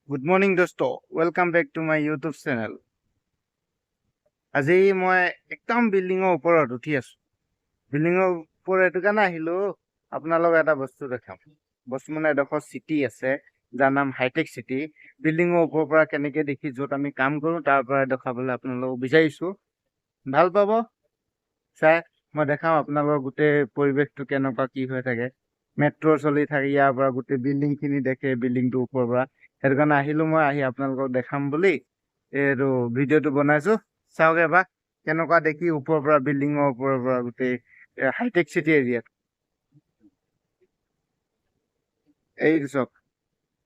Good morning দোস্ত, welcome back to my YouTube channel. আজি মই একদম বিল্ডিঙৰ ওপৰত উঠি আছো। বিল্ডিঙৰ ওপৰত এইটো কাৰণে আহিলো, আপোনালোক এটা বস্তু দেখাম। বস্তু মানে এডোখৰ চিটি আছে, যাৰ নাম হাইটেক চিটি। বিল্ডিঙৰ ওপৰৰ পৰা কেনেকে দেখি, য'ত আমি কাম কৰো তাৰ পৰা দেখাবলৈ আপোনালোকক বিচাৰিছো। ভাল পাব চাই। মই দেখাম আপোনালোকৰ গোটেই পৰিৱেশটো কেনেকুৱা কি হৈ থাকে। মেট্ৰ' চলি থাকে, ইয়াৰ পৰা গোটেই বিল্ডিং খিনি দেখে বিল্ডিংটোৰ ওপৰৰ পৰা। সেইটো কাৰণে আহিলো মই, আহি আপোনালোকক দেখাম বুলি এইটো ভিডিঅ'টো বনাইছো। চাওক এবাৰ কেনেকুৱা দেখি ওপৰৰ পৰা, বিল্ডিঙৰ ওপৰৰ পৰা গোটেই হাইটেক চিটি এৰিয়াত। এইটো চাওক,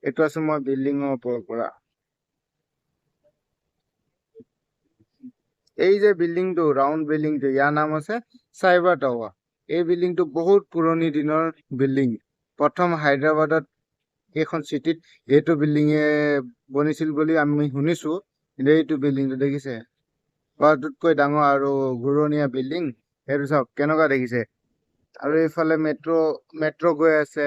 এইটো আছো মই বিল্ডিঙৰ ওপৰৰ পৰা। এই যে বিল্ডিংটো, ৰাউণ্ড বিল্ডিংটো, ইয়াৰ নাম আছে চাইবাৰ টাৱাৰ। এই বিল্ডিংটো বহুত পুৰণি দিনৰ বিল্ডিং। প্ৰথম হায়দৰাবাদত এইখন চিটিত এইটো বিল্ডিঙে বনিছিল বুলি আমি শুনিছো। কিন্তু এইটো বিল্ডিংটো দেখিছে, আটাইতকৈ ডাঙৰ আৰু ঘূৰণীয়া বিল্ডিং। সেইটো চাওক কেনেকুৱা দেখিছে। আৰু এইফালে মেট্ৰ' গৈ আছে,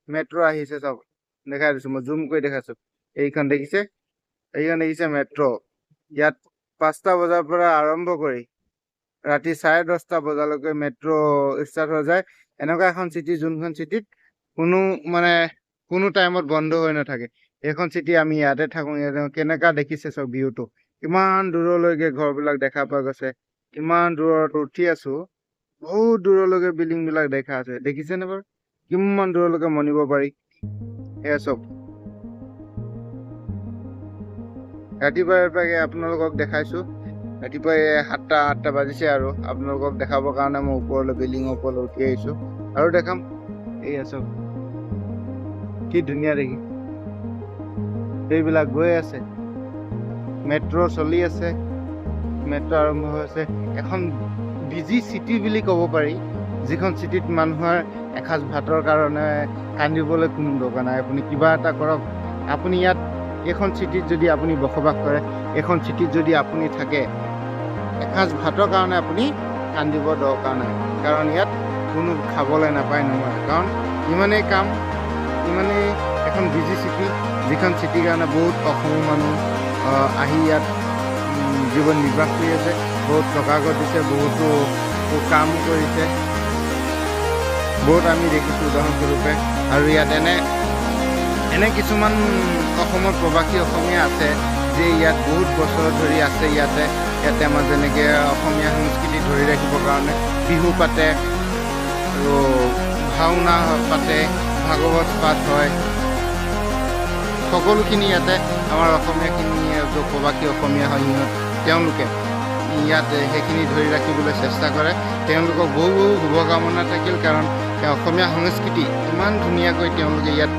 মেট্ৰ' আহিছে। চাওক, দেখাই দিছো মই, জুম কৰি দেখাইছো। এইখন দেখিছে, এইখন দেখিছে মেট্ৰ'। ইয়াত 5টা বজাৰ পৰা আৰম্ভ কৰি ৰাতি 10:30 বজালৈকে মেট্ৰ' ষ্টাৰ্ট হৈ যায়। এনেকুৱা এখন চিটি, যোনখন চিটিত কোনো মানে কোনো টাইমত বন্ধ হৈ নাথাকে। এইখন চিটি আমি ইয়াতে থাকোঁ। ইয়াতে কেনেকুৱা দেখিছে চব ভিউটো, ইমান দূৰলৈকে ঘৰবিলাক দেখা পোৱা গৈছে। ইমান দূৰত উঠি আছো, বহুত দূৰলৈকে বিল্ডিং বিলাক দেখা আছে। দেখিছেনে বাৰু কিমান দূৰলৈকে মনিব পাৰি? এয়া চব ৰাতিপুৱাই ৰাতিপুৱাই আপোনালোকক দেখাইছো। ৰাতিপুৱাই 7টা 8টা বাজিছে আৰু আপোনালোকক দেখাবৰ কাৰণে মই ওপৰলৈ, বিল্ডিঙৰ ওপৰলৈ উঠি আহিছো আৰু দেখাম। এইয়া চব কি ধুনীয়া দেখি। এইবিলাক গৈ আছে, মেট্ৰ' চলি আছে, মেট্ৰ' আৰম্ভ হৈছে। এখন বিজি চিটি বুলি ক'ব পাৰি, যিখন চিটিত মানুহৰ এসাঁজ ভাতৰ কাৰণে কান্দিবলৈ কোনো দৰকাৰ নাই। আপুনি কিবা এটা কৰক, আপুনি ইয়াত এইখন চিটিত যদি আপুনি বসবাস কৰে, এইখন চিটিত যদি আপুনি থাকে, এসাঁজ ভাতৰ কাৰণে আপুনি কান্দিব দৰকাৰ নাই। কাৰণ ইয়াত কোনো খাবলৈ নাপায় নহয়। কাৰণ ইমানেই কাম, ইমানেই এখন বিজি চিটি, যিখন চিটিৰ কাৰণে বহুত অসমৰ মানুহ আহি ইয়াত জীৱন নিৰ্বাহ কৰি আছে, বহুত টকা ঘটিছে, বহুতো কাম কৰিছে, বহুত আমি দেখিছোঁ উদাহৰণস্বৰূপে। আৰু ইয়াত এনে এনে কিছুমান অসমৰ প্ৰৱাসী অসমীয়া আছে যে ইয়াত বহুত বছৰ ধৰি আছে। ইয়াতে ইয়াতে আমাৰ যেনেকৈ অসমীয়া সংস্কৃতি ধৰি ৰাখিবৰ কাৰণে বিহু পাতে আৰু ভাওনা পাতে, ভাগৱত পাঠ হয়, সকলোখিনি ইয়াতে আমাৰ অসমীয়াখিনি য'ত প্ৰৱাসী অসমীয়া হয় সিহঁত তেওঁলোকে ইয়াত সেইখিনি ধৰি ৰাখিবলৈ চেষ্টা কৰে। তেওঁলোকক বহু বহু শুভকামনা থাকিল, কাৰণ অসমীয়া সংস্কৃতি ইমান ধুনীয়াকৈ তেওঁলোকে ইয়াত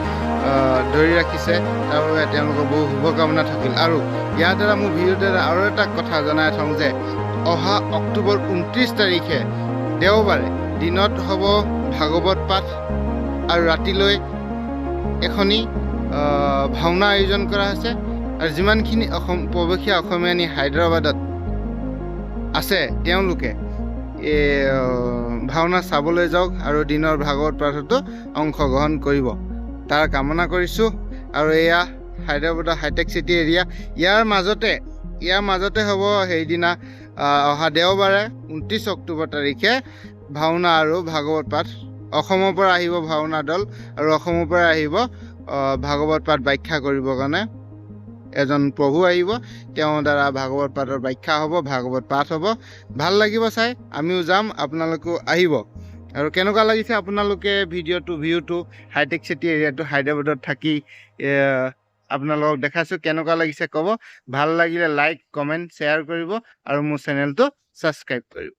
ধৰি ৰাখিছে। তাৰ বাবে তেওঁলোকৰ বহু শুভকামনা থাকিল। আৰু ইয়াৰ দ্বাৰা মোৰ ভিডিঅ'ৰ দ্বাৰা আৰু এটা কথা জনাই থওঁ যে অহা অক্টোবৰ 29 তাৰিখে দেওবাৰে দিনত হ'ব ভাগৱত পাঠ আৰু ৰাতিলৈ এখনি ভাওনা আয়োজন কৰা হৈছে। আৰু যিমানখিনি অসম প্ৰৱেশীয়া অসমীয়ানী হায়দৰাবাদত আছে, তেওঁলোকে এই ভাওনা চাবলৈ যাওক আৰু দিনৰ ভাগৱত পাঠতো অংশগ্ৰহণ কৰিব, তাৰ কামনা কৰিছোঁ। আৰু এয়া হায়দৰাবাদৰ হাইটেক চিটি এৰিয়া। ইয়াৰ মাজতে হ'ব সেইদিনা অহা দেওবাৰে 29 অক্টোবৰ তাৰিখে ভাওনা আৰু ভাগৱত পাঠ। অসমৰ পৰা আহিব ভাওনা দল আৰু অসমৰ পৰা আহিব ভাগৱত পাঠ ব্যাখ্যা কৰিবৰ কাৰণে এজন প্ৰভু আহিব। তেওঁৰ দ্বাৰা ভাগৱত পাঠৰ ব্যাখ্যা হ'ব, ভাগৱত পাঠ হ'ব। ভাল লাগিব চাই, আমিও যাম, আপোনালোকেও আহিব। আৰু কেনেকুৱা লাগিছে আপোনালোকে ভিডিঅ'টো, ভিউটো, হাইটেক চিটি এৰিয়াটো হায়দৰাবাদত থাকি আপোনালোকক দেখাইছোঁ, কেনেকুৱা লাগিছে ক'ব। ভাল লাগিলে লাইক, কমেণ্ট, শ্বেয়াৰ কৰিব আৰু মোৰ চেনেলটো ছাবস্ক্ৰাইব কৰিব।